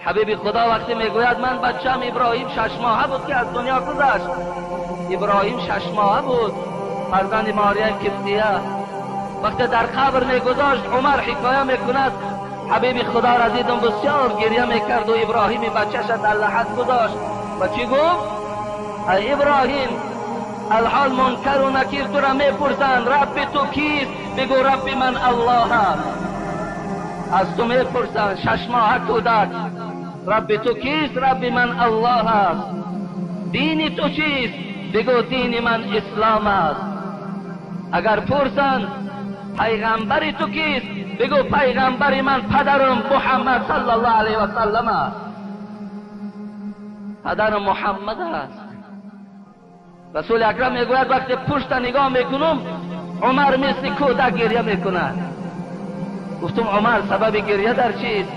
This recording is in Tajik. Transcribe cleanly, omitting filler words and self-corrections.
Ҳабиби Худо вақте мегӯяд ман бачаам Иброҳим 6 моҳа буд ки аз дунё гузашт. Иброҳим 6 моҳа буд, фарзанди Мория Кифтия. Вақте дар қабр мегузошт, Умар ҳикоя мекунад: ҳабиби Худоро дидам, бисёр гиря мекарду Иброҳими бачаша дар лаҳад гузошт ва чӣ гуфт? Ай Иброҳим, алҳол Мункару Накир тура мепурсанд, Рабби ту кист? Бигӯ, Рабби ман Аллоҳ аст. Аз ту мепурсанд, 6 моҳа кӯдак, Рабби ту кист? Рабби ман Аллоҳ аст. Дини ту чист? Бигӯ, дини ман Ислом аст. Агар пурсанд, пайғамбари ту кист? Бигӯ, пайғамбари ман падарам Муҳаммад саллаллоҳу алайҳи васаллам аст. Падарам Муҳаммад аст. Расули Акрам мегӯяд, вақте пушта нигоҳ мекунам, Умар мисли кӯдак гиря мекунад. Гуфтум, Умар, сабаби гиря дар чист?